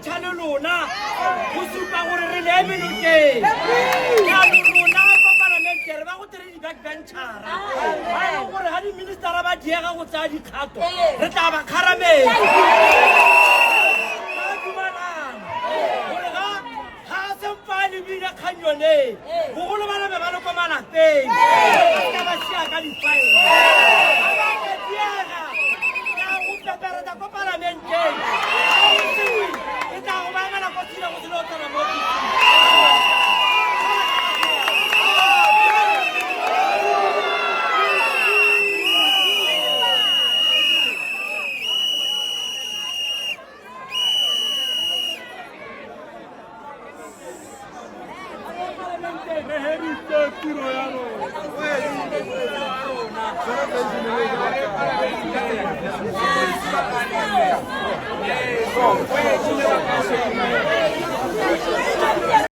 matšha le lona go supa gore re le eme nokeng. Jaanong rona ko palamente re ba go tere di-backbenchara ba e leng gore ga di-ministera ba diega go tsaya dikgato re tla ba kgarametsa. Ba dumalana gore ga ga sempa a lebile kgang yone bogolo ba nabe ba le ko malapeng ba ka ba sia ka difaele ga ba ka diega ya go pepereta ko palamenteng e tla go ba emela ko tsile go sele o tsena mo